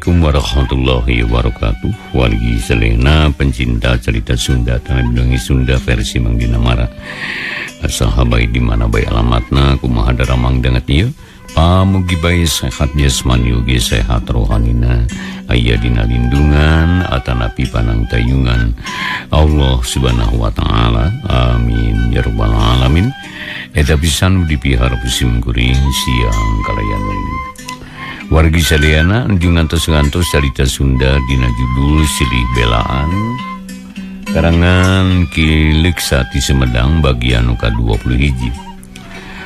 Assalamualaikum warahmatullahi wabarakatuh. Wargi selena pencinta cerita Sunda tanah dongeng Sunda versi Mang Dinamara. Sahabat di mana bae alamatna kumaha daramang danget ieu. Pamugi bae sehat jasmani ugi sehat rohanina. Aya dina lindungan atanapi panangtayungan Allah Subhanahu wa taala. Amin ya rabbal alamin. Eta pisan dipiharep sim kuring siang kalayan wengi. Wargi sadayana nuju ngantos-ngantos carita Sunda dina judul Silih Belaan karangan Ki Leksa ti Sumedang bagian nu ka-21.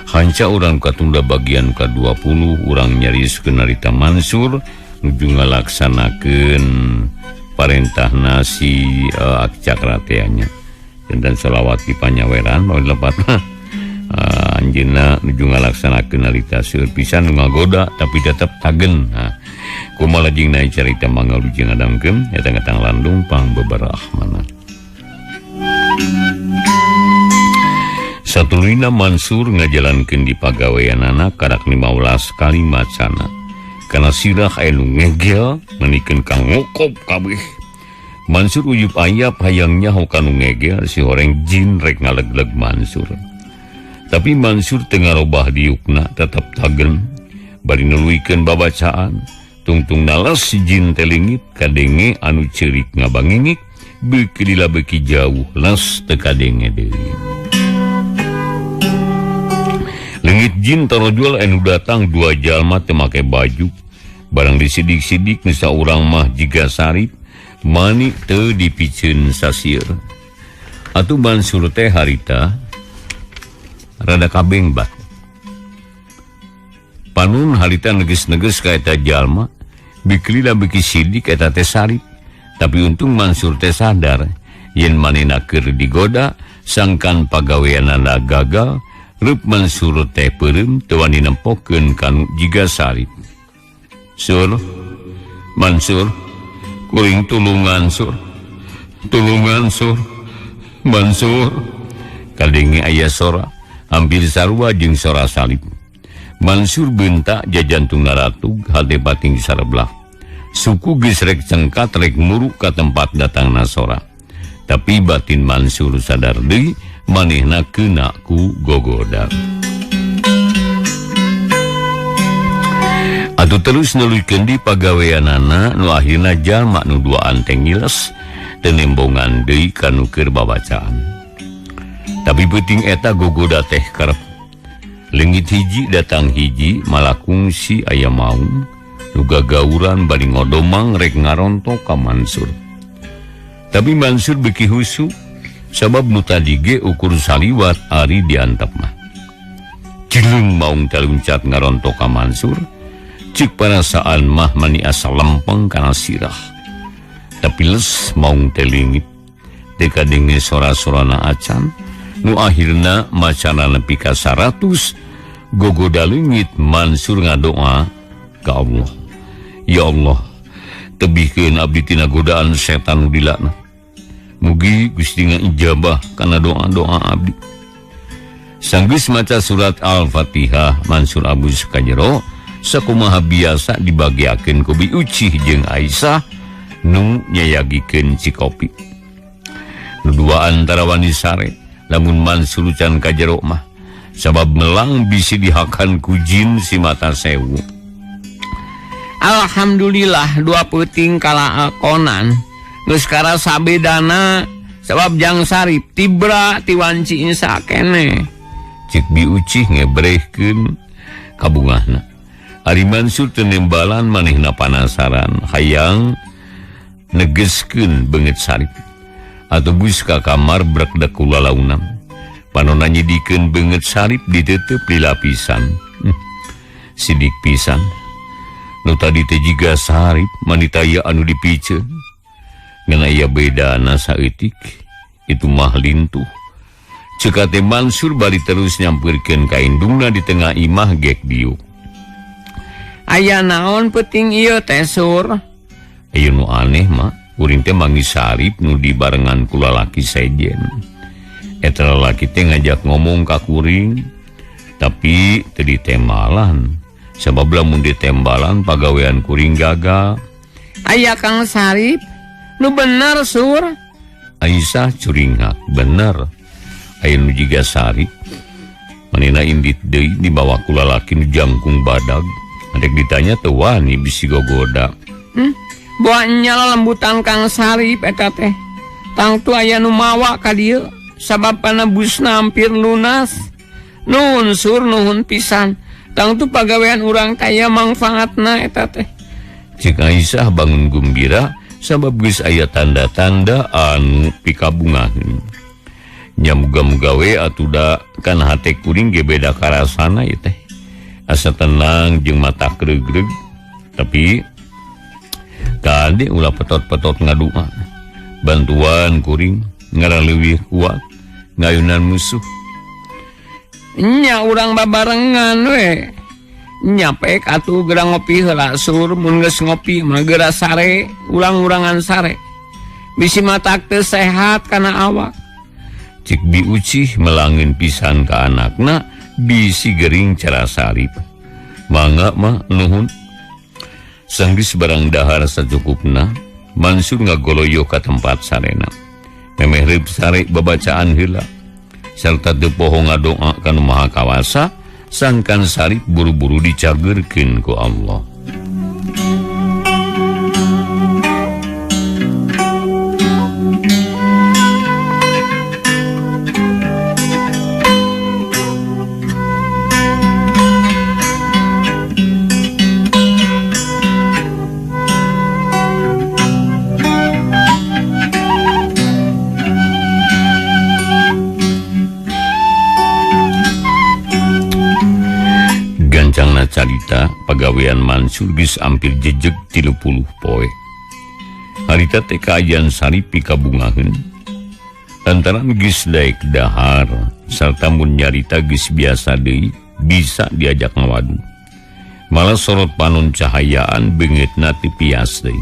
Hanca urang katunda bagian ka-20 urang nyarioskeun harita Mansur nuju ngalaksanakeun parentahna si Cakra teh nya. Dan selawat di panyaweran mau lepatna. Anjeunna nuju ngalaksanakeun harita seueur pisan nu ngagoda tapi tetep tagen. Nah, kumaha lajengna carita mangga wilujeng ngadangkeun eta ngetang landung pangbeberahmana. Satuluyna Mansur ngajalankeun di pagaweanana karak 15 kali macana. Kana sirah aya nu ngegel menikeun ka ngokop kabeh. Mansur uyup ayap hayang nyaho ka nu ngegel si horeng jin rek ngalegleg Mansur. Tapi Mansur teu ngarobah diukna tetep tagen bari nuluykeun babacaan tungtung nales si jin teh leungit kadenge anu ceurik ngabangingik beuki lila beuki jauh les teu kadenge deui. Leungit jin tarojol anu datang dua jalma teu make baju barang disidik-sidik nu saurang mah jiga Sarip mani teu dipiceun sasieur. Atuh Mansur teh harita rada kabengbat. Panun harita neges-neges ka eta jalma, beuki lila beuki sidik eta teh Sarip. Tapi untung Mansur teh sadar yen manehna keur digoda sangkan pagaweanana gagal, reup Mansur teh peureum teu wani nempokeun kanu jiga Sarip. Sur, Mansur, kuring tulungan sur. Tulungan sur. Mansur. Kadenge aya sora hampir sarua jeung sora Salib. Mansur bentak jajantung naratug hate pating sarebelah. Suku geus rek cengkat rek muruk ka tempat datangna sora. Tapi batin Mansur sadar deui manehna keuna ku gogoda. Atuh terus nuluykeun di pagaweanana nu akhirna jalma nu duaan teh ngiles teu nembongan deui ka nu keur babacaan. Tapi peuting eta gogoda teh karep. Leungit hiji datang hiji malakungsi aya maung nu gagauran bari ngodomang rek ngarontok ka Mansur. Tapi Mansur beuki husu sabab nu tadi ge ukur saliwat ari diantep mah. Cileung maung taluncat ngarontok ka Mansur, ceuk parasaan mah mani asa lempeng kana sirah. Tapi les maung teh leungit teu kadenge sora-sorana acan. Nu akhirna macana nepi ka 100 gogoda leungit Mansur ngadoa ka Allah. Ya Allah, tebihkeun abdi tina godaan setan nu dilaknat. Mugi Gusti ngaijabah kana doa-doa abdi. Sanggeus maca surat Al-Fatihah Mansur abus ka jero sakumaha biasa dibagiakeun ku Bi Ucih jeung Aisyah nu nyayagikeun cikopi. Nu dua antara wani sare lamun Mansur can ka jero mah sabab melang bisi dihakan ku jin si mata sewu. Alhamdulillah dua peuting kalakonan geus karasa bedana sabab jang Sarip tibra ti wanci insa keneh. Cik Bi Ucih ngebrehkeun kabungahna. Ari Mansur teu nembalan manehna panasaran hayang negeskeun beungeut Sarip. Atuh geus ka kamar brekdek ku lalaunan. Panonna nyidikeun beungeut Sarip ditutup di lapisan. Sidik pisan. Nu tadi teh jiga Sarip manita aya anu dipiceun. Ngan aya bedana saeutik itu mah lintuh. Ceuk teh Mansur bari terus nyampeurkeun ka indungna di tengah imah gek diuk. Aya naon peuting ieu teh sur? Aya nu aneh mah. Kuring teh manggih Sarip nu dibarengan ku lalaki sejen. Eta lalaki teh ngajak ngomong ka kuring, tapi teu ditembalan. Sabab lamun ditembalan pagawean kuring gagal. Aya Kang Sarip nu bener Sur. Aisyah curingak bener. Aya nu jiga Sarip. Manehna indit deui dibawa ku lalaki nu jangkung badag. Adek ditanya teu wani bisi gogoda. Boa nyala lembutan Kang Sarip eta teh. Tangtu aya nu mawa ka dieu sabab panebusna hampir lunas. Nuhun Sur, nuhun pisan. Tangtu pagawean urang kaya mangfaatna eta teh. Cik Aisyah bangun gumbira sabab geus aya tanda-tanda anu pikabungaheun. Nya muga-muga we atuh da kan hate kuring ge beda karasana ieu teh. Asa tenang jeung mata gregreg. Tapi kade ulah petot-petot ngadua. Bantuan kuring ngaran leuwih kuat ngayunan musuh. Nya urang babarengan we. Nyapek atuh geura ngopi heula Sur, mun geus ngopi mah geura sare, urang-urangan sare. Bisi matak teu sehat kana awak. Cik Bi Ucih melangin pisan ka anakna bisi gering cara Sarip. Mangga mah nuhun. Sanggeus barang dahar sacukupna, Mansur ngagoloyo ka tempat sarena. Memeh reup sare babacaan heula. Sarta teu poho ngadoa ka Nu Maha Kawasa. Sangkan Sarip buru-buru dicageurkeun ku Allah. Gancangna carita pagawean Mansur geus ampir jejeg 30 poe. Harita teh kaayaan Sarip pikabungaheun. Lantaran geus daek dahar sarta mun nyarita geus biasa deui bisa diajak ngawadu. Malah sorot panon cahayaan beungeutna teu pias deui.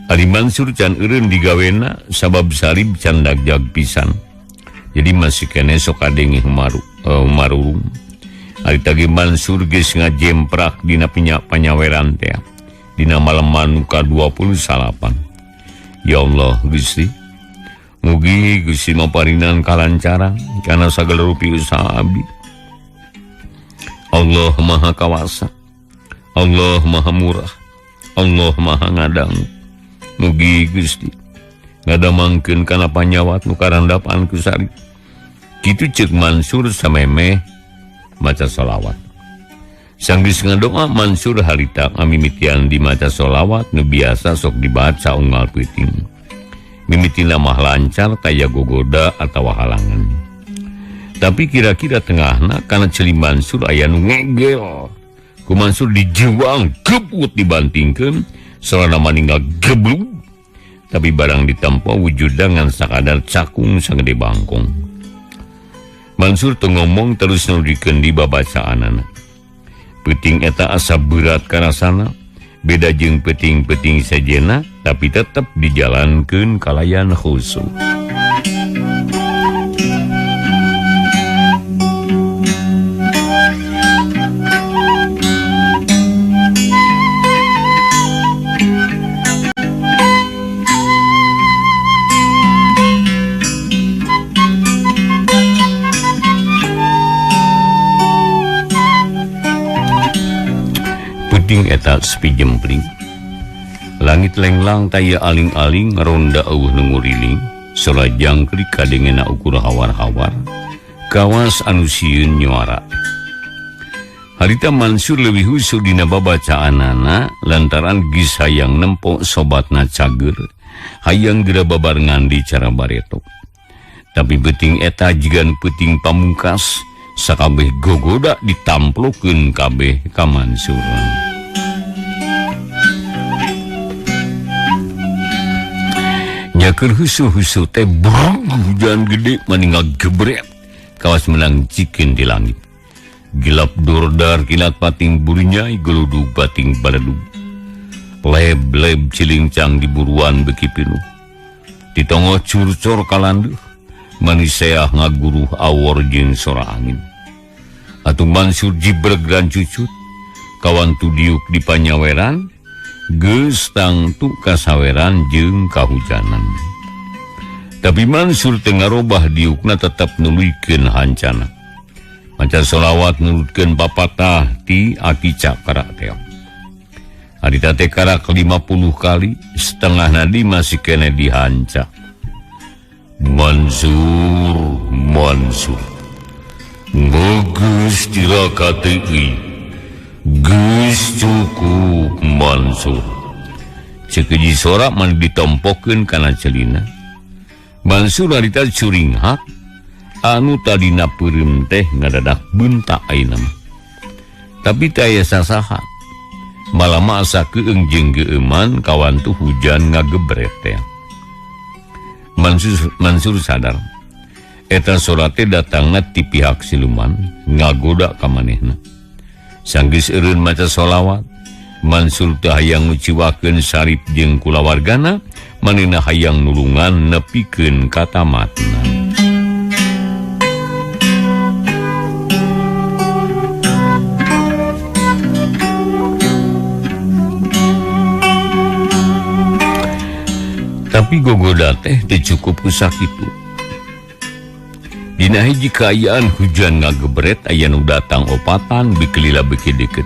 Ari Mansur can eureun digawena sabab Sarip can dagjag pisan. Jadi masih keneh sok kadenge marurung. Ari tagi Mansur geus ngajemprak dina panyaweran teh. Dina malam ka 29. Ya Allah Gusti, mugi Gusti maparinan kalancaran kana sagala rupi usaha abdi. Allah Maha Kawasa, Allah Maha Murah, Allah Maha Ngadang. Mugi Gusti ngadamangkeun kana panyawat nu karandapan ku Sarip. Kitu ceuk Mansur samemeh maca sholawat. Sanggeus ngadoa Mansur harita ngamimitian dimaca sholawat nu biasa sok dibaca unggal peuting. Mimitina mah lancar taya gogoda atawa halangan. Tapi kira-kira tengahna kana ceuli Mansur aya nu ngegel. Ku Mansur dijiwang gebut dibantingkeun sarana maninggal geblug. Tapi barang ditempo wujudna ngan sakadar cakung sagede bangkong. Mansur teu ngomong terus nurikeun di babacaanana. Peuting eta asa berat karasana, beda jeung peuting-peuting sejenna, tapi tetep dijalankeun kalayan khusyuk. Eta sepi jempling. Langit lenglang taya aling-aling ronda eueuh nu nguriling, sora jangkrik kadengena ukur hawar-hawar, kawas anu sieun nyuara. Harita Mansur leuwih husu dina babacaanana lantaran geus hayang nempo sobatna cager, hayang geura babarengan di cara bareto. Tapi peuting eta jigan peuting pamungkas, sakabeh gogoda ditamplokeun kabeh ka Mansur. Nyaker husu-husu teh brug hujan gede maninggal gebret kawas menang cikin di langit. Gilap dordar kilat pating burinyai geludug pating baledug. Leb-leb cilingcang di buruan beki pinuh. Ditongo curcor kalanduh maniseah ngaguruh awor jeung sora angin. Atuh Mansur jibreg dan cucut kawan tudiuk di panyaweran Geus tangtu kasaweran jeung kahujanan. Tapi Mansur teu ngarobah diukna tetep nuluykeun hancana. Maca sholawat nurutkeun papatah ti Aki Cakra teh. Harita teh karak 50 kali, setengah nadi masih kene dihanca. Mansur, Mansur. Geus cilaka teuing. Geus cukup Mansur. Ceuk hiji sora mani ditompokeun kana celina. Mansur harita curinghak anu tadina peureum teh ngadadak bentak ayeuna mah. Tapi teu aya sasaha. Malama asa keung jeung geueuman kawantu hujan ngagebret teh. Mansur sadar eta sora teh datangna ti pihak siluman ngagoda ka manehna. Sanggeus eureun maca sholawat, Mansur teu hayang nguciwakeun Sarip jeung kulawargana, manehna hayang nulungan nepikeun ka tamatna. Tapi gogoda teh teu cukup ku sakitu. Dina hiji kaayaan hujan ngagebret aya nu datang opatan bikelila beuki deukeut.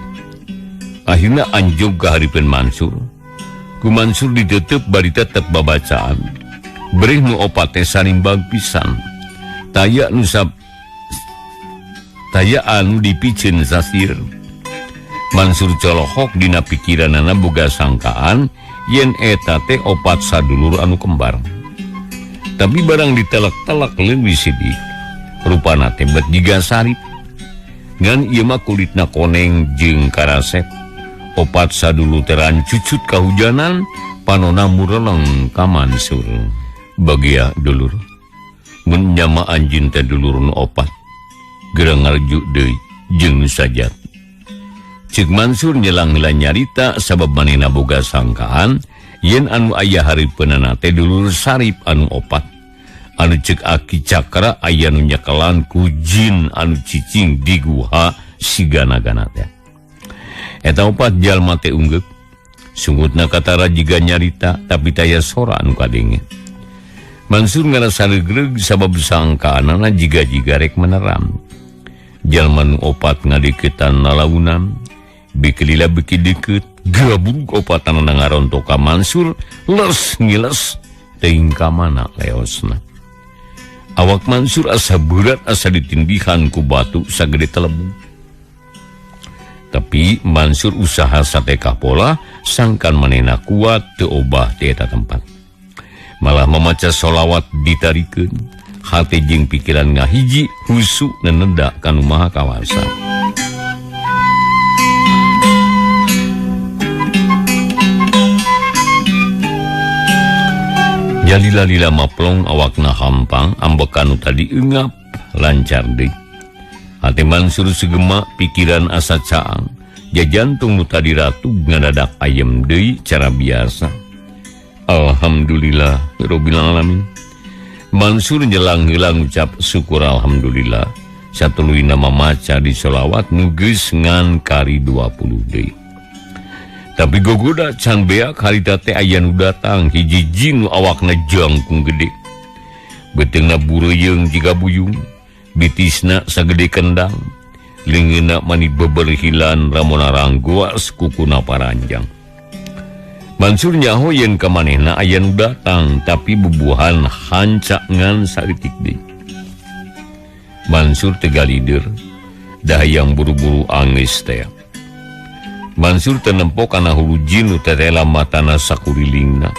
Akhirna anjog ka hareupeun Mansur. Ku Mansur ditetep bari tetep babacaan. Bereh nu opat teh sanimbang pisan. Taya nu taya anu dipiceun sasir. Mansur colohok dina pikiranana boga sangkaan yen eta teh opat sadulur anu kembar. Tapi barang ditelak-telak leuwih sidik. Rupana teh bet jiga Sarip. Ngan ieu mah kulitna koneng jeung karasep. Opat sadulur teran cucut kahujanan, panona mureleng ka Mansur. Bagia dulur. Mun nyama anjeun teh dulur nu opat. Geura ngarju deui jeung nu sajat. Ceuk Mansur nyelang heula nyarita sabab manehna boga sangkaan yen anu aya hareupeunana teh dulur Sarip anu opat. Anu ceuk Aki Cakra aya nu nyekelan ku jin anu cicing di guha sigana-gana teh. Eta opat jalma teh unggeuk. Sungutna katara jiga nyarita tapi taya sora anu kadenge. Mansur ngarasa regreg sabab sangkaanana jiga-jiga rek meneram. Jalma nu opat ngadeukeutan lalaunan. Bikelila beki deukeut, gabrug opatanana ngarontok ka Mansur, les ngiles teuing ka mana leosna. Awak Mansur asa berat asa ditindihan ku batu sagede telebug. Tapi Mansur usaha satekah pola sangkan manehna kuat teu obah ti eta tempat. Malah memaca sholawat ditarikeun, hate jeung pikiran ngahiji husu neneda ka nu maha kawasa. Jalila-lila maplong awakna hampang ambekan nu tadi eungap lancar deui. Hate Mansur segema pikiran asa caang, jajantung nu tadi ratu ngadadak ayem deui cara biasa. Alhamdulillah rabbil alamin. Mansur nyelang heula ngucap syukur alhamdulillah. Satuluyna mamaca di sholawat nu geus ngan kari 20 deui. Tapi gogoda can beak harita teh aya nu datang hiji jin nu awakna jangkung gede. Beuteungna bureuyeung jiga buyung, bitisna sagede kendang, leungeunna mani beberhilan ramona ranggoas kukuna paranjang. Mansur nyaho yen ka manehna aya nu datang tapi bubuhan hanca ngan saeutik deui. Mansur teu galider, dah hayang buru-buru angeus teh. Mansur tenempo kana hulu jin nu tetela matana sakurilingna.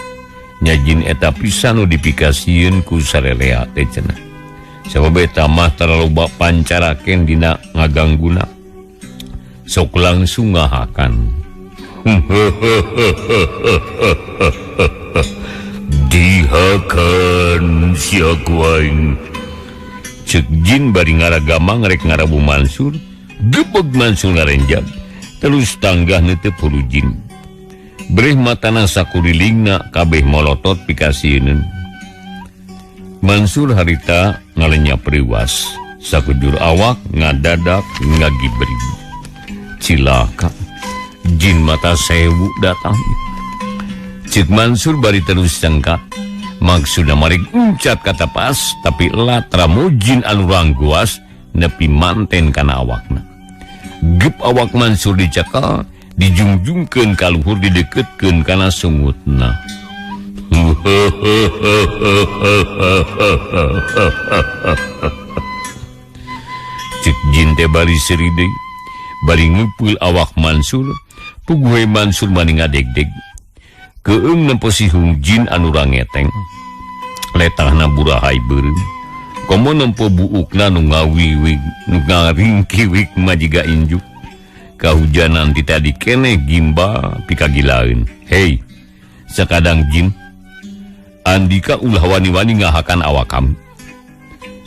Nya jin eta pisan nu dipikasieun ku sarelea teh cenah. Sabab eta mah taraloba pancaraken dina ngagangguna. Sok langsung ngahakan. Dihakan sia ku aing. Ceuk jin bari ngaragamang rek ngarabu Mansur, gebeg Mansur ngarenjag. Terus tanggah neuteup hulu jin. Breh matana sakurilingna kabeh molotot pikasieun. Mansur harita ngalenyap riwas, sakujur awak ngadadak ngagibrig. Cilaka, jin mata sewu datang. Cek Mansur bari terus cengkak. Maksudna marek uncat kata pas tapi latra mujin anu rangguas nepi manten kana awakna. Gep awak Mansur dicakal dijungjungkeun ka luhur dideketkeun kana sungutna. Cek jin teh bari seuri deui bari ngumpul awak Mansur, puguhe Mansur mani ngadegdeg. Keung nempo sihung jin anu rangeteng letahna burahai beureum. Komo nempo buukna nu ngawiwig nu ngaringkiwik majiga injuk. Kahujanan ti tadi keneh gimbal pikagilaeun. Hei, sakadang jin, andika ulah wani-wani ngahakan awak kami.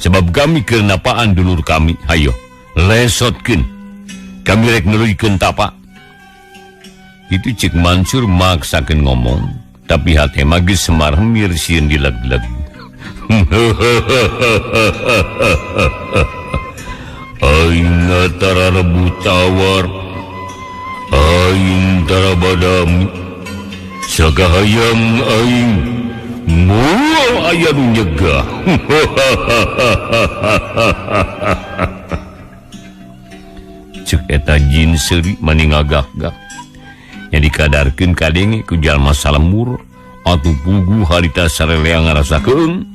Sebab kami keur napaan dulur kami, hayo lesotkeun. Kami rek nuluykeun tapa. Itu cek Mansur maksakeun ngomong, tapi hate mah geus semar hemir sieun dileg-leg. Aing tara rebut tawar, aing tara badami, sagahayang aing moal aya nu nyegah. Cek eta jin seuri mani ngagak-gak. Nya dikadarkeun kadenge ku jalma salemur atuh puguh harita sarelea ngarasakeun.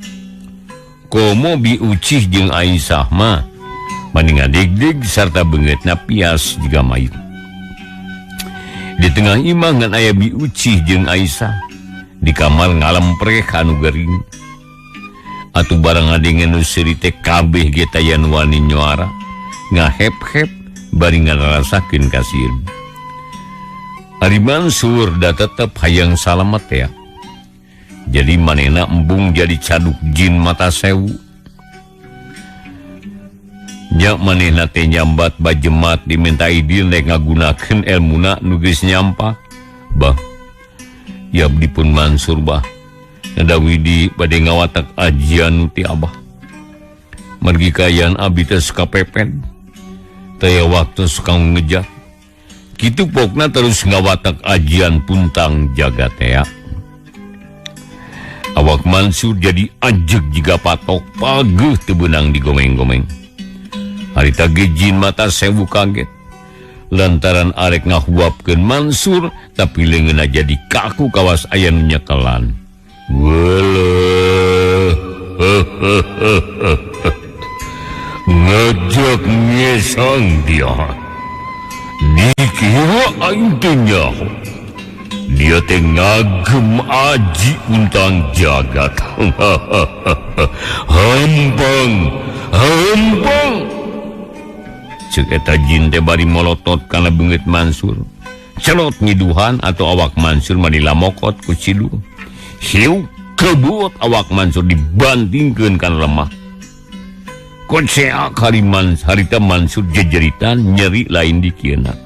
Komo biucih jeung Aisyah mah mani ngadegdeg sarta beungeutna pias jiga mayit. Di tengah imah ngan aya biucih jeung Aisyah di kamar ngalempreh anu gering. Atuh barang ngadenge nu seuri teh kabeh ge taya nu wani nyuara ngahep-hep bari ngarasakeun kasieun. Ari Mansur da tetep hayang salamet ya. Jadi manehna embung jadi caduk jin mata sewu. Nya manehna teh nyambat bajemat diminta idin rek ngagunakeun elmuna nu geus nyampak. Bah, ya dipun Mansur bah. Nada widi bade ngawatak ajian ti abah. Margi kaayaan abdi teh suka pepet. Taya waktu suka ngejat. Kitu pokna terus ngawatak ajian puntang jagat tea. Awak Mansur jadi ajeg jiga patok pageuh teu beunang digomeng-gomeng. Harita ge jin mata sewu kaget. Lantaran arek ngahuapkeun Mansur tapi leungeunna jadi kaku kawas aya nu nyekelan. Weleh. Ngajak ngesang dia. Dikira aing teh nyaho. Dia teh ngagem aji untang jagat. Hampang, hampang. Ceuk eta jin teh bari molotot kana beungeut Mansur. Celot ngiduhan atau awak Mansur mani lamokot ku cilu. Hiu kebut awak Mansur dibantingkeun kana lemah. Koceak harita Mansur jejeritan nyeri lain dikieuna.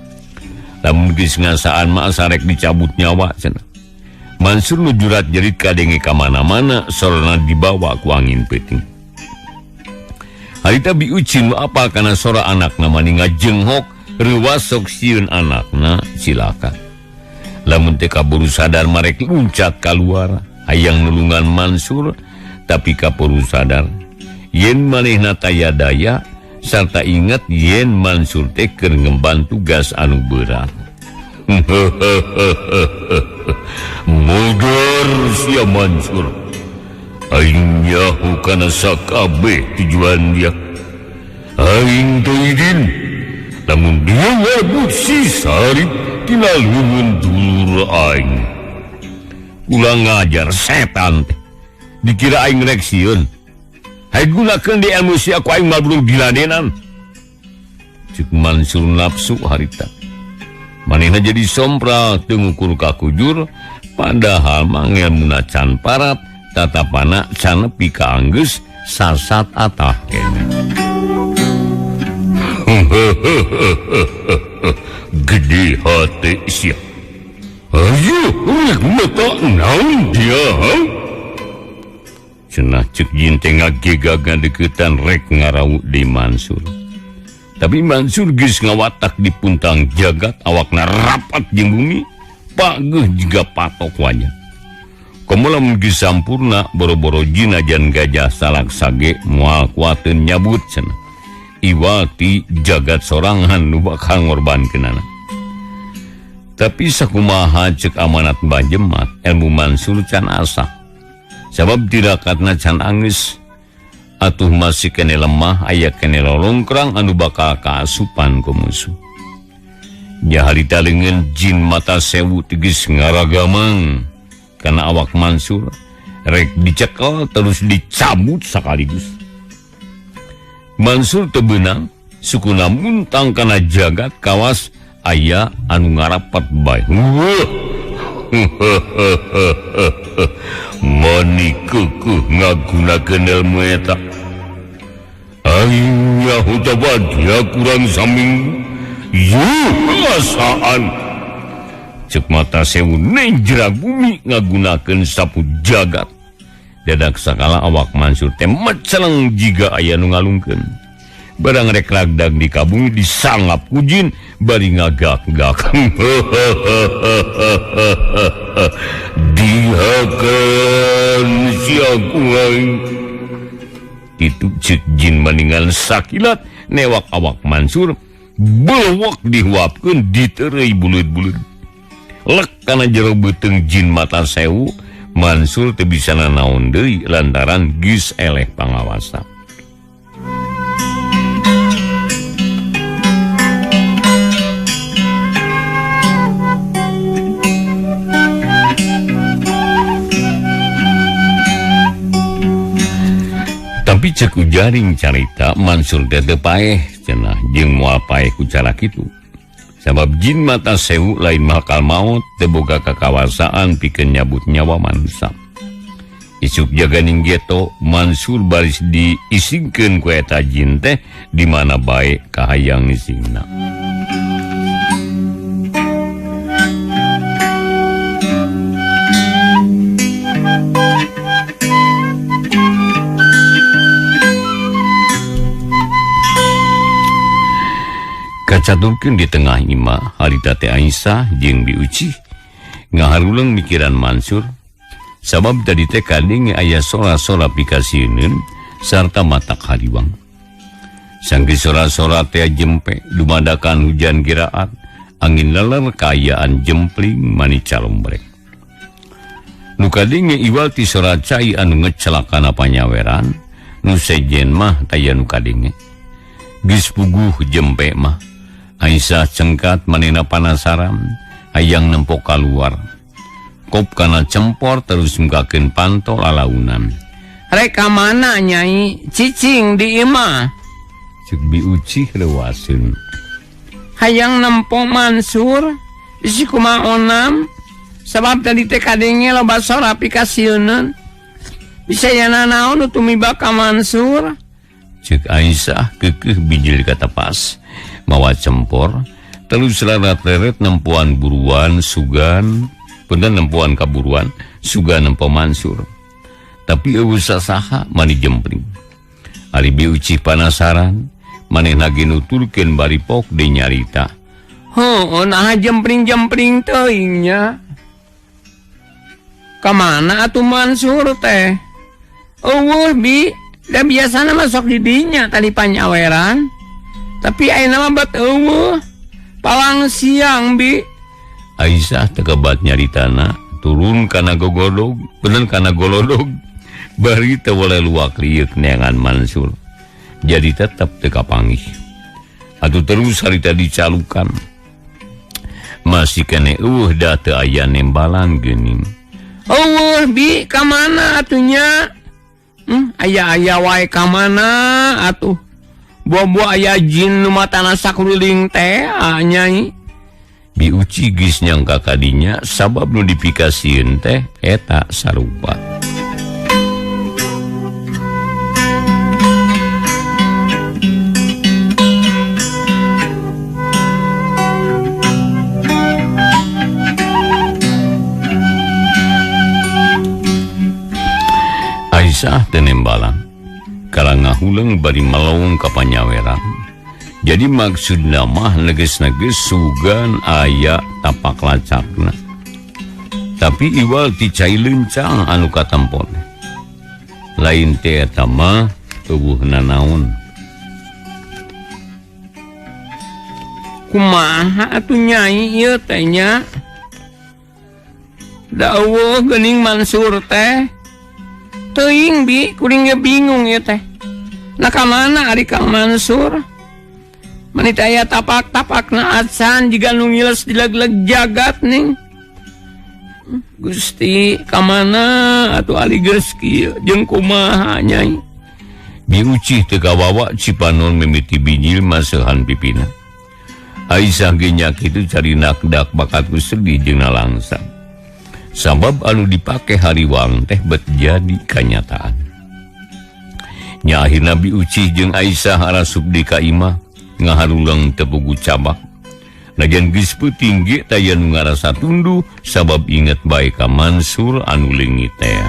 Lamun geus ngasaan mah asa rek dicabut nyawa cenah. Mansur nu jurat jerit kadenge ka mana-mana sorona dibawa ku angin peuting. Harita biucin nu apal kana sora anakna mani ngajenghok reuwas sok sieun anakna cilaka. Lamun teh kaburu sadar marek luncat kaluar hayang nulungan Mansur tapi kaburu sadar yen manehna taya daya sarta ingat yen Mansur teh keur ngemban tugas anu berat. Mudor sia Mansur. Aing nyaho kana sakabeh tujuan dia. Aing teu idin lamun dia ngabut si Sarip tina leungeun dulur aing. Ulah ngajar setan teh. Dikira aing rek sieun. Hai gunakeun di ilmu sia ku aing mal belum diladenan. Cek Mansur nafsu harita. Manehna jadi sompral teu ngukur kakujur padahal mah ngelmuna can parat tatapana can nepi ka anggeus sasat atah keneh. Gede hate sia. Ayo rek mata naon dia ha? Cenah cek jin teh ngagegag ngadeukeutan rek ngarawu di Mansur. Tapi Mansur geus ngawatak di puntang jagat awakna rapat jeung bumi, pageuh jiga patok wajah. Komo lamun geus sampurna boro-boro jin ajan gajah salak sage moal kuateun nyabut cenah. Iwati jagat sorangan nu bakal ngorbankeunana. Tapi sakumaha cek amanat Mbah Jemat, ilmu Mansur can asa. Sabab tirakatna can anggeus. Atuh masih kene lemah aya kene lolongkrang anu bakal kaasupan ku musuh. Nya harita leungeun jin mata sewu tegas ngaragamang kana awak Mansur rek dicekel terus dicabut sekaligus. Mansur teu beunang sukuna muntang kana jagat kawas aya anu ngarapat bae. Mani kekeuh ngagunakeun ilmu eta. Aing nyaho dia kurang saminggu. Yuh, cek mata sewu nenjra bumi ngagunakeun sapu jagat. Dadak sakala awak Mansur teh meceleng jiga aya nu ngalungkeun. Barang rek ragdag di kabumi disangap ku jin bari ngagak-gak. Dihakeun sia ku aing. Kitu cek jin maningan sakilat newak awak Mansur bewok dihuapkeun ditereuy buleud-buleud. Lek kana jero beuteung jin mata sewu, Mansur teu bisa nanaon deui lantaran geus eleh pangawasa. Tapi cek ujaring carita Mansur teh teu paeh cenah jeung moal paeh ku cara kitu. Sabab jin mata sewu lain makal maot teu boga kakawasaan pikeun nyabut nyawa manusia. Isuk jaganing geto Mansur baris diisingkeun ku eta jin teh di mana bae kahayang isingna. Kacaturkeun di tengah imah harita teh Aisyah jeung Bi Uci ngaharuleng mikiran Mansur sabab tadi teh kadenge aya sora-sora pikasieun sarta matak hariwang. Sanggeus sora-sora teh jempe dumadakan hujan giraat angin leler kaayaan jempling mani calombrek. Nu kadenge iwal ti sora cai anu ngecelak kana panyaweran nu sejen mah taya nu kadenge. Geus puguh jempe mah Aisyah cengkat manena panasaran hayang nempo kaluar. Kop kana cempor terus mukakeun panto lalaunan. Rek ka mana Nyai? Cicing di imah. Cek Bi Uci leuwaseun. Hayang nempo Mansur bisi kumaha onam sabab tadi teh kadenge loba sora pikasieuneun. Bisa yana naon nu tumiba ka Mansur? Cek Aisyah keukeuh bijil katapas mawa cempor terus leret-leret nempuan buruan sugan punten nempuan kaburuan sugan nempo Mansur. Tapi eueuh sasaha mani jempling. Ari Bi Uci panasaran manehna ge nuturkeun bari pok deui nyarita. Heuh, naha jempling-jempling teuing nya. Ka mana atuh Mansur teh? Eueuh Bi, da biasana mah sok di dinya tadi panyaweran. Tapi ayeuna mah bet eueuh. Palang siang Bi. Aisyah tekebat nyaritana turun kana gogodog, bener kana golodog. Bari teu boleh luak liuk neangan Mansur. Jadi tetap teu kapanggih. Atuh terus harita dicalukan. Masih kene eueuh da teu aya nembalan geuning. Eueuh Bi, ka mana atuh nya? Aya-aya wae ka mana atuh? Buah-buah aya jin nu matana sakuliling teh Nyai. Bi Uci geus nyangka kadinya sabab nu dipikasieun teh eta sarupa. Aisyah teu nembalan. Kala ngahuleng bari melong ka panyaweran. Jadi maksudna mah neges-neges sugan aya tapak lacakna. Tapi iwal ti cai lencang anu katampon. Lain teh eta mah eueuh nanaon. Kumaha atuh Nyai ieu teh nya? Da eueuh geuning Mansur teh. Teuing bi, kuring ge bingung ieu teh. Nah ka mana ari Kang Mansur? Menit aya tapak-tapakna acan jiga nu ngiles dileg-leg jagat ning. Gusti ka mana atuh ari geus kieu jeung kumaha Nyai? Bi Ucih teu kawawa Cipanon mimiti binyil maseuhan pipina. Aisyah ge nya kitu carinak dak bakatku sedih jeung nalangsa. Sabab anu dipake hariwang teh bet jadi kanyataan. Nya akhirna Bi Ucih jeung Aisyah arasup di ka imah ngaharulang tepugu cabak. Najan geus peuting ge taya nu ngarasa tunduh sabab inget bae ka Mansur anu leungit teh.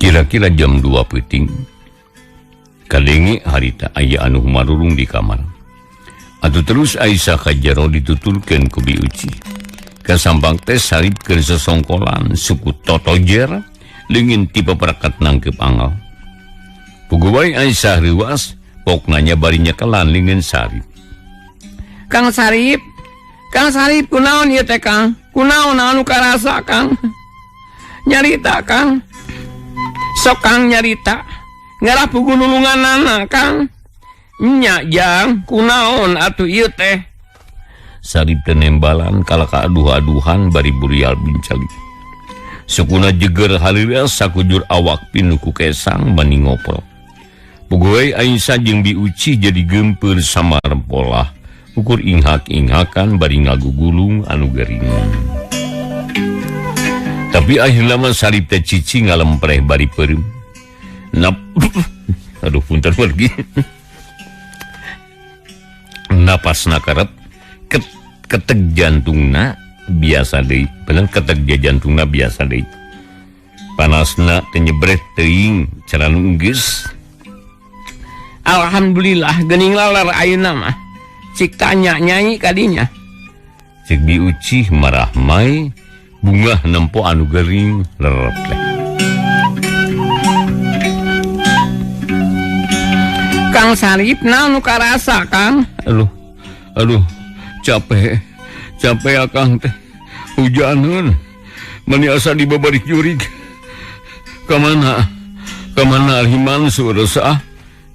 Kira-kira jam 2 peuting kadenge harita aya anu marurung di kamar. Atuh terus Aisyah ka jero dituturkeun ku Bi Uci. Kasampang teh Sarip keur sesongkolan suku totojer leungin ti paperekat nangkep angel. Puguh wae Aisyah reuas pokna nya bari nyekelan leungeun Sarip. Kang Sarip, Kang Sarip kunaon ieu teh Kang? Kunaon anu karasa Kang? Nyarita Kang. Sok Kang nyarita. Ngarah puguh nulunganana Kang. Nya jang kunaon atuh ieu teh? Sarip teh nembalan kala kaaduh-aduhan bari burial bincali. Sukuna jeger halireas sakujur awak pinuh ku kesang bani ngoprok. Puguh we Aisyah jeung Bi Ucih jadi geumpeur samarempolah. Ukur inghak-inghakan bari ngagugulung anu gering. Tapi akhirna mah Sarip teh cici ngalempreh bari peureum. Nap aduh punten pergi. Napasna karep keteg jantungna biasa deui. Bener keteg jantungna biasa deui. Panasna teu nyebreh teuing cara nu geus. Alhamdulillah geuning lalar ayeuna mah. Cik tanya Nyai kadinya. Cik Bi Ucih marah mai bungah nempo anu gering lerep teh. Kang Sarip naon nu karasa Kang? Aduh, aduh, capek, capek akang teh. Hujaneun, meni asa dibabarik jurig. Ka mana? Ka mana Ari Mansur sah?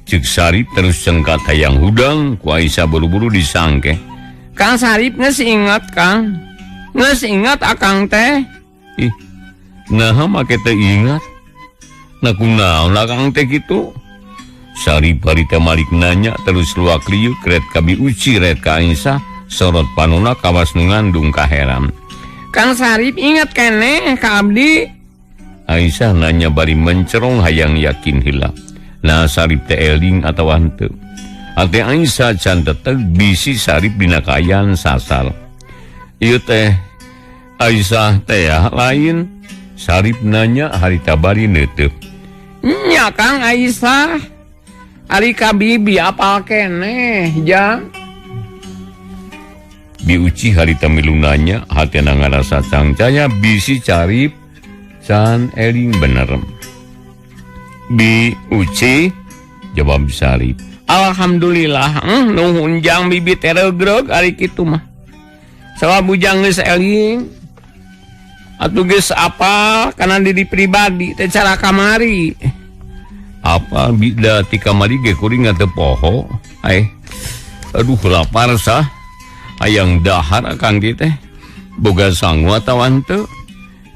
Cik Sarip terus cengkat hayang hudang ku Aisyah buru-buru disangke. Kang Sarip geus ingat Kang. Geus ingat akang teh. Ih, naha make teh ingat? Nah kunaon akang teh kitu? Sarip harita malik nanya terus luak liuk ret ka Bi Uci ret ka Aisyah sorot panona kawas nu ngandung kaheran. Kang Sarip ingat keneh ka abdi? Aisyah nanya bari mencerong hayang yakin heula. Nah Sarip teh eling atawa henteu. Ate Aisyah can teteg bisi Sarip dina kaayaan sasar. Ieu teh Aisyah teh lain. Sarip nanya harita bari neuteup. Nya Kang Aisyah. Ari ka bibi apal keneh jang. Bi Uci harita milu nanya hatena ngarasa cangcaya bisi Carip can eling bener. Bi Uci jawab Sarip. Alhamdulillah, nuhun jang bibi teh regreg ari kitu mah. Sabab bujang geus eling atuh geus apal kana diri pribadi teh cara kamari. Apa bida ti kamari ge kuring teu poho. Aduh lapar sah. Hayang dahar akang teh. Boga sangu atawa henteu?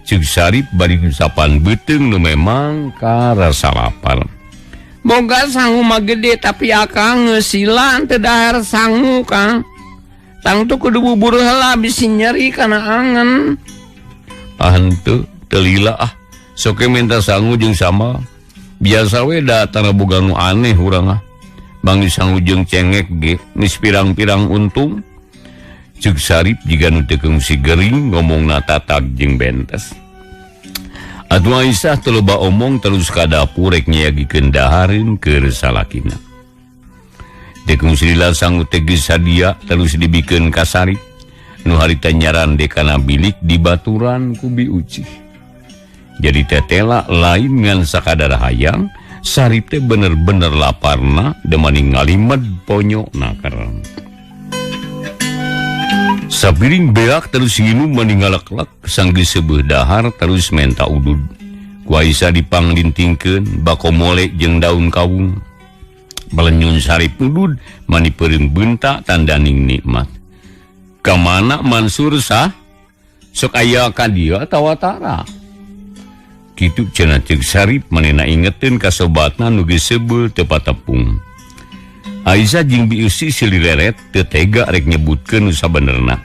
Ceuk Sarip bari ngusapan beuteung nu memang karasa lapar. Boga sangu mah gede tapi akang geus sila teu dahar sangu Kang. Tangtu kudu bubur heula bisi nyeri kana angen. Ah henteu, teu lila ah. Sok minta sangu jeung sama. Biasa we da tara boga nu aneh urang ah. Bangi sangu jeung cengek ge geus pirang-pirang untung. Ceuk Sarip jiga nu teu kungsi gering ngomongna tatag jeung bentes. Atuh Aisyah teu loba omong terus ka dapur rek nyayagikeun dahareun keur salakina. Tekung silila sangu teh geus sadia terus dibikeun ka Sarip. Nu harita nyarande kana bilik dibaturan ku Bi Uci. Jadi tetela lain ngan sakadar hayang, Sarip teh bener-bener laparna demani ngalimed ponyo nakerang. Sapiring beak terus nginum mani ngaleklek sanggeus seubeuh dahar terus menta udud. Ku Aisyah dipanglintingkeun bako mole jeung daun kawung. Balenyun Sarip udud mani peureum beunta tandaning nikmat. Kamana Mansur sah? Sok aya ka dieu atawa tara? Kitu cenah ceuk Sarip manehna ingeteun ka sobatna nu geus seubeuh teu patepung. Aisyah jeung Bi Usi silireret teu tega rek nyebutkeun nu sabenerna.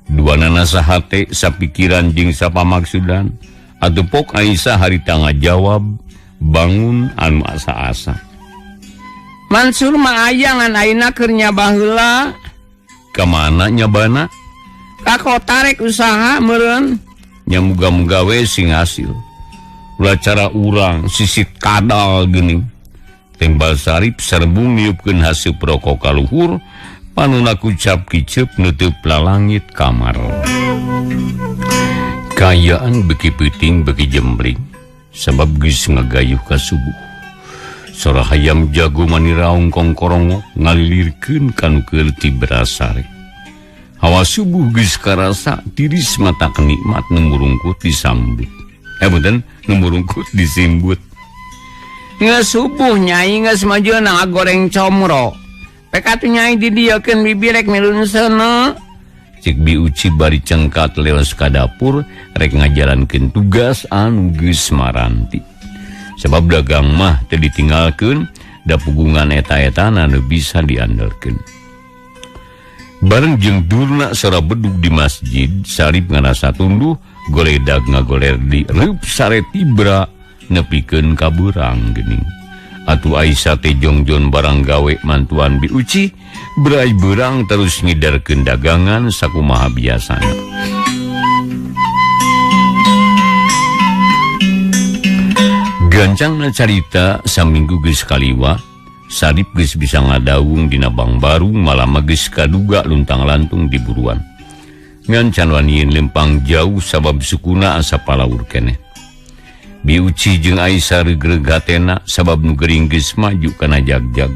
Duanana sahate sapikiran jeung sapamaksudan. Atuh pok Aisyah harita ngajawab bangun anu asa-asa. Mansur mah aya ngan ayeuna keur nyabah heula. Kamana nyabana? Ka kota rek usaha meureun. Nya muga-muga we sing hasil. Ulah cara urang sisit kadal geuning. Tembal Sarip serbung niupkeun haseup rokok ka luhur, panuna kucap kiceup nutup lalangit kamar. Kayaan beki peuting beki jembling, sabab geus ngagayuh ka subuh. Sora hayam jago mani raung kongkorongok ngalilirkeun kanu keur tibrasare. Hawa subuh geus karasa tiris mata kenikmat nu murungkut disambut. Punten, nu murungkut disimbut. Geus subuh nyai geus maju na goreng comro. Pek atuh nyai didieukeun bibi rek milun seuneu. Cek Bi Uci bari cengkat leos ka dapur rek ngajalankeun tugas anu geus maranti. Sebab dagang mah teu ditinggalkeun, da pugungan eta-etana nu bisa diandalkeun. Bareng jeung durna sora bedug di masjid, Sarip ngarasa tunduh, goledag ngagoler di reup sare tibra nepikeun ka beurang geuning. Atuh Aisyah teh jongjon barang gawe mantuan Bi Uci, berai beurang terus ngidarkeun dagangan sakumaha biasana. Gancangna carita saminggu geus kaliwa, Sarip geus bisa ngadawung dina Bang Barung malah geus kaduga luntang-lantung di buruan. Ngan can waniin lempang jauh sabab sukuna asa palaur keneh. Bi Uci jeung Aisyah regreg hatena sabab nu gering geus maju kana jagjag.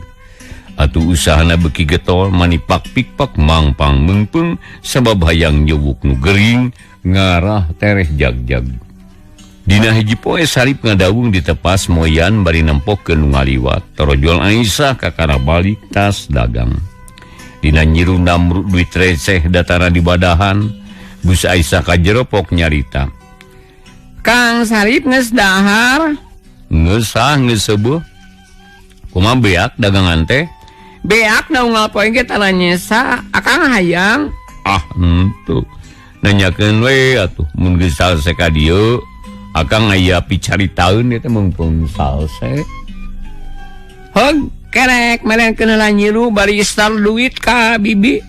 Atuh usahana beuki getol mani pak pikpak mangpang meungpeung sabab hayang nyewuk nu gering ngarah tereh jagjag. Dina hiji poe Sarip ngadawung di tepas moyan bari nempokeun nu ngaliwat. Torojol Aisyah kakara balik tas dagang. Dina nyiru namruk duit receh datara di badahan, Gus Aisyah kajeropok nyarita. Kang Sarip geus dahar? Geus ah geus seueuh. Kumaha beak dagangan teh? Beak na unggal poe ge tara nyesa, akang hayang. Ah henteu. Nanyakeun we atuh mun geus salse ka dieu. Akang aya picaritaeun eta mungpung salse. Heug, kerek merenkeun heula nyiru bari istar duit ka bibi.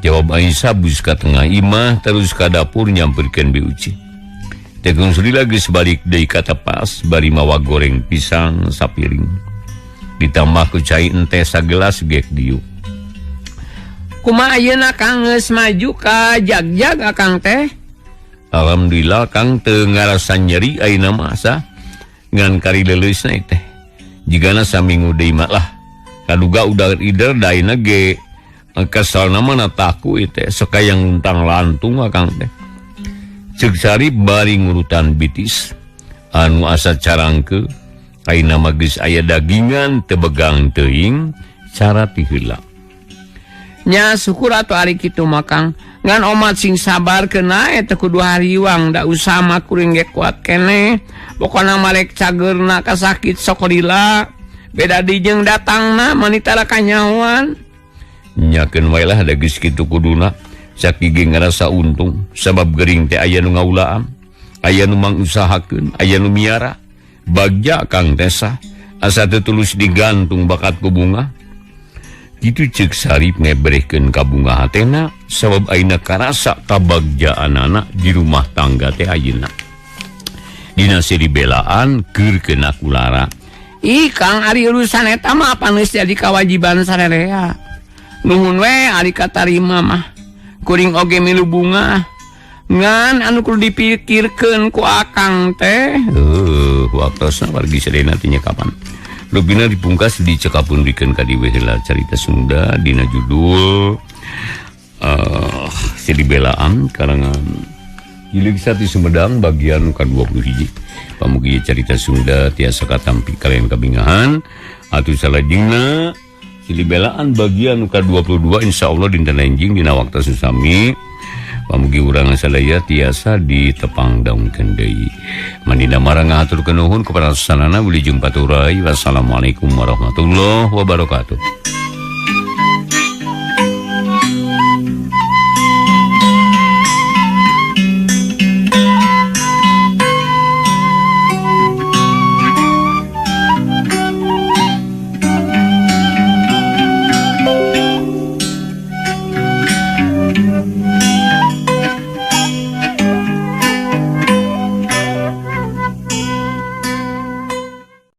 Jawab Aisyah bus ka tengah imah terus ka dapur nyamperkeun Bi Uci. Tekung Sulila geus balik deui ka tepas bari mawa goreng pisang sapiring. Ditambah ku cai enteh sagelas gek dieu. Kumaha ayeuna Kang geus maju ka jagjag akang teh? Alhamdulillah Kang teu ngarasa nyeri ayeuna mah asa ngan kari leuleusna teh. Jigana saminggu deui mah lah. Kaduga udah ider da ayeuna ge kesalna mah na taku ieu teh sok hayang luntang lantung akang teh. Ceuk Sarip bari ngurutan bitis anu asa carangke ayeuna mah geus aya dagingan teu begang teuing cara ti heula. Nya syukur atuh ari kitu mah Kang. Ngan omat sing sabar keuna eta kudu hariwang da usama kuring ge kuat keneh. Pokona marek cageurna ka sakit sok lila. Beda di jeung datangna mani tara kanyahoan. Nyakeun wae lah da geus kitu kuduna. Saki ge ngarasa untung sabab gering teh aya nu ngaulaan, aya nu mangusahakeun, aya nu miara. Bagja Kang Tesa asa teu tulus digantung bakat ku bunga. Kitu ceuk Sarip ngebrehkeun ka bunga hatena sabab ayeuna karasa kabagjaanana di rumah tangga teh ayeuna. Dina seri belaan keur kena kulara. Ih Kang ari urusan eta mah paneus jadi kawajiban sarerea. Nuhun we ari katarima mah. Kuring oge milu bunga. Ngan anu kudu dipikirkeun ku akang teh. Waktosna wargi sadayana teh kapan. Lubina dipungkas dicekapun dikeun ka dieu heula carita Sunda dina judul Seri Belaan karangan Jilik Sati Sumedang bagian ka-21. Pamugi carita Sunda tiasa katampi kalian kabingahan atuh salajengna Seri Belaan bagian ka-22 insyaallah dinten enjing dina waktu susami. Pamugi urang sadaya tiasa ditepang daungkeun deui. Manina marang ngahaturkeun nuhun kepada sasanana wilujeng paturai. Wassalamualaikum warahmatullahi wabarakatuh.